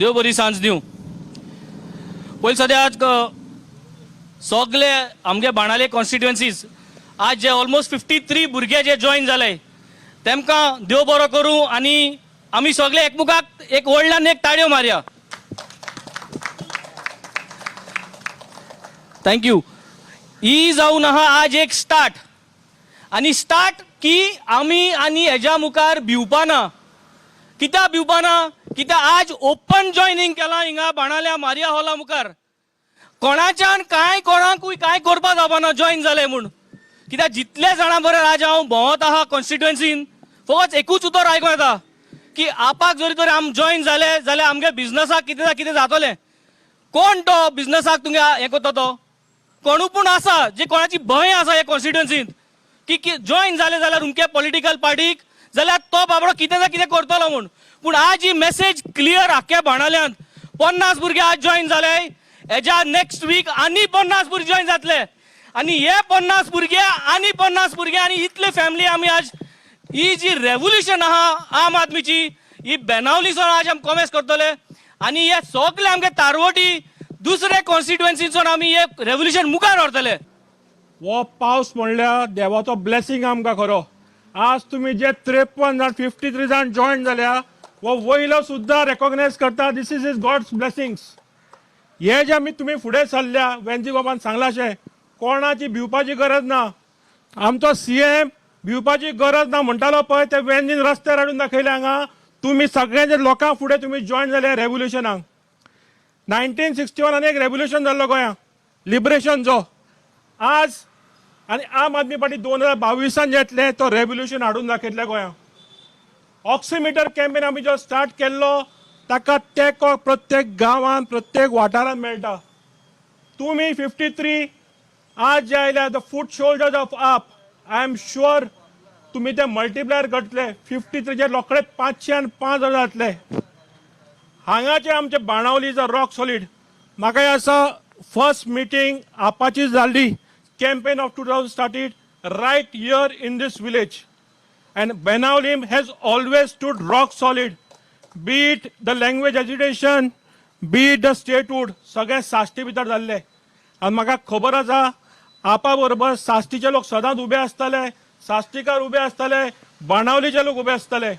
देव बरी सांज दिवं. पयलीं सद्या आज सगले आमगे बाणाले कॉन्स्टिट्युएन्सीज आज जे ऑलमोस्ट 53 भुरगे जे जॉईन जाले, तेमकां देव बरो करूं आनी आमी सगळे एकमुखाक एक व्हडल्यान एक ताळयो मारया. Thank you. ही जावन आहा आज एक स्टार्ट आनी स्टार्ट की आमी आनी हेज्या मुखार भिवपा ना. कित्याक भिवपा ना? कित्याक आज ओपन जॉयनींग केलां हिंगा बाणाल्या मारिया हॉला मुखार. कोणाच्यान कांय कोणाकूय कांय करपा जावपाना जॉयन जाले म्हूण. कित्याक जितले जाणां बरें आज हांव भोंवत आहा कॉन्स्टिट्युएन्सीन, फकत एकूच उतर आयकूं येता की आपाक जरी तर आम जॉयन जाले जाल्यार आमगे बिजनसाक कितें ना कितें जातलें. कोण तो बिजनसाक तुमगे हें करता तो कोणू पूण आसा जे कोणाची भंय आसा हे कॉन्स्टिट्युएन्सीन की जॉयन जाले जाल्यार उमके पॉलिटिकल पार्टीक जाल्यार तो बाबडो कितें ना कितें करतलो म्हूण. पूण आज ही मेसेज क्लियर आख्ख्या बाणाल्यांत 50 भुरगे आज जॉयन जाले, हेज्या नेक्स्ट वीक आनी 50 भुरगे जॉयन जातले आनी हे 50 भुरगे आनी 50 भुरगे आनी इतले फॅमिली आमी आज ही जी रेव्होल्युशन आहा आम आदमीची, ही बेनावलीसून आज आमी कॉमेस करतले आनी हे सगळे आमगे तारवटी दुसरे कॉन्स्टिट्युएन्सीसून आमी हे रेव्होल्युशन मुखार व्हरतले. हो पावस म्हणल्यार देवाचो ब्लेसिंग आमकां खरो. आज तुमी जे 53 जाण, 53 जाण जॉयन जाल्या, हो वयलो सुद्दां रेकॉग्नायज करता, this is is God's blessings. हे जे आमी तुमी फुडें सरल्या, वेंजी बाबान सांगलाशें, कोणाची भिवपाची गरज ना. आमचो सीएम भिवपाची गरज ना म्हणटालो पळय, ते वेंजीन रस्त्यार हाडून दाखयले. हांगा तुमी सगळ्यांच्या लोकां फुडें तुमी जॉयन जाले रेव्होल्युशनाक. 1961 एक रेव्होल्युशन जाल्लो गोंयांत लिबरेशन जो आज आनी आम आदमी पार्टी 2022 येतले तो रेव्होल्युशन हाडून दाखयतले गोंयांत. ऑक्सिमिटर कॅम्पेन आमी जो स्टार्ट केल्लो, ताका तेंको प्रत्येक गांवांत, प्रत्येक वाठारांत मेळटा. तुमी 53 आज जे आयल्या, the foot soldiers of AAP, I am sure तुमी ते मल्टिप्लायर करतले. 53चे रोखडे 500 आनी 5000 जातले. हांगाचे आमचे Benaulim is a rock solid. म्हाका आसा, फर्स्ट मिटींग आपाची जाल्ली, campaign of 2000 started right here in this village, and Benaulim has always stood rock solid, be it the language agitation, be it the statehood. सगळे साश्टी भितर जाल्ले आनी म्हाका खबर आसा, आपा बरोबर साश्टीचे लोक सदांच उबे आसतले, साश्टीकार उबे आसतले, बाणावलीचे लोक उबे आसतले.